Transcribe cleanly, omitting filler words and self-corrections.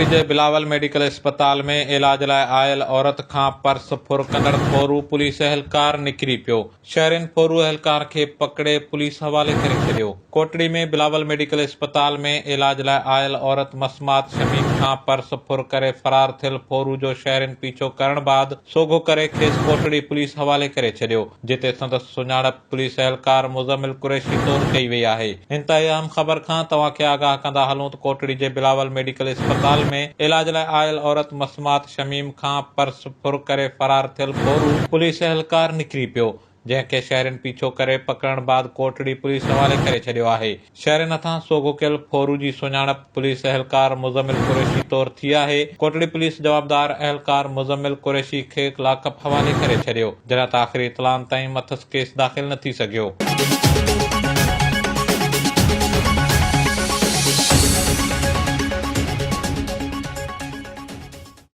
ڪوٽڙي جي بلاول ميڊيڪل اسپتال ۾ علاج لاء آيل عورت کان پرس ڦر ڪندڙ ڦورو پوليس اهلڪار نڪري پيو، شهرين ڦورو اهلڪار کي پڪڙي پوليس حوالي ڪري ڇڏيو. ڪوٽڙي ۾ بلاول ميڊيڪل اسپتال ۾ علاج لاء آيل عورت مسمات شميم کان پرس ڦر ڪري فرار ٿيل ڦورو جو شهرين پيڇو ڪرڻ بعد سوگهو ڪري کيس ڪوٽڙي پوليس حوالي ڪري ڇڏيو، جتي سندس سڃاڻپ پوليس اهلڪار مزمل قريشي طور ڪئي وئي آهي. انتهائي اهم خبر کان توهان کي آگاهه ڪندا هلون ته ڪوٽڙي جي بلاول ميڊيڪل اسپتال ۾ علاج لاء آيل عورت مسمات شميم کان پرس ڦر ڪري فرار ٿيل ڦورو پوليس اهلڪار نڪري پيو، جنهن کي شهرين پيڇو ڪري پڪڙڻ بعد ڪوٽڙي پوليس حوالي ڪري ڇڏيو آهي. شهرين هٿان سوگهو ڪيل ڦورو جي سڃاڻپ پوليس اهلڪار مزمل قريشي طور ٿي آهي. ڪوٽڙي پوليس جوابدار اهلڪار مزمل قريشي کي لاڪپ حوالي ڪري ڇڏيو، جڏهن ته آخري اطلاعن تائين مٿس ڪيس داخل نه ٿي سگهيو.